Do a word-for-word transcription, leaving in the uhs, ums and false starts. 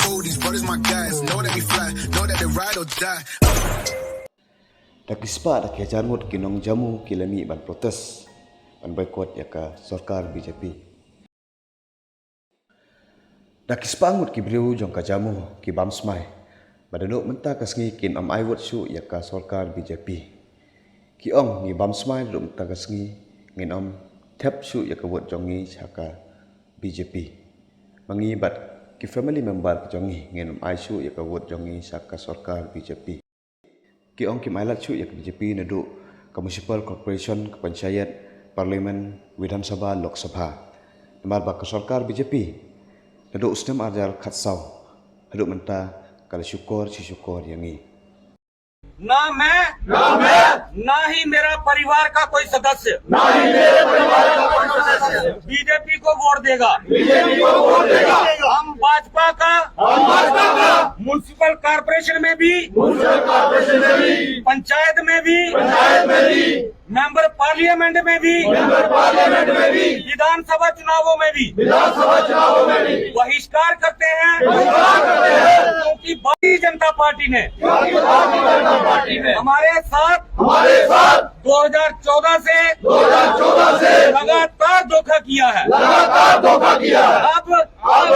Oh, these brothers my guys, know that we fly, know that they ride or die. Da ki spah da ki hajar ngut ki nong Jammu ki la mih ban protest, ban boycott ïa ka sorkar B J P. Da ki spah ngut ki briew jong ka Jammu ki bam smai ba naduh mynta ka sngi kin ym ai vote shuh ïa ka sorkar B J P. Ki ong, ngi bam smai naduh mynta ka sngi, ngin ym thep shuh ïa ka vote jong ngi sha ka B J P. Ma ngi bad ki family member ka jong ngi, ngin ym ai shuh ïa ka vote jong ngi sha ka sorkar B J P. Ki ong kim ai lad shuh ïa ka B J P naduh ka municipal corporation, ka panchayat, parliament, Vidhan Sabha, Lok Sabha. Namar ba ka sorkar BJ P naduh u snem ar hajar khatsaw haduh mynta ka la shukor shi shukor ïa ngi. ना मैं, ना मैं, ना ही मेरा परिवार का कोई सदस्य, ना ही मेरे परिवार का कोई सदस्य बीजेपी को वोट देगा। बीजेपी को वोट देगा। हम भाजपा का, हम भाजपा का म्युनिसिपल कॉरपोरेशन में भी, म्युनिसिपल कॉरपोरेशन में भी, पंचायत में भी, पंचायत में भी, मेंबर पार्लियामेंट में भी, मेंबर पार्लियामेंट में भी, विधानसभा चुनावों में भी, विधानसभा चुनावों में भी बहिष्कार करते हैं, बहिष्कार करते हैं। क्योंकि भारतीय जनता पार्टी ने, क्योंकि भारतीय जनता पार्टी ने हमारे साथ, हमारे साथ दो हज़ार चौदह से, दो हज़ार चौदह से लगातार धोखा किया है। लगातार धोखा किया है। अब, अब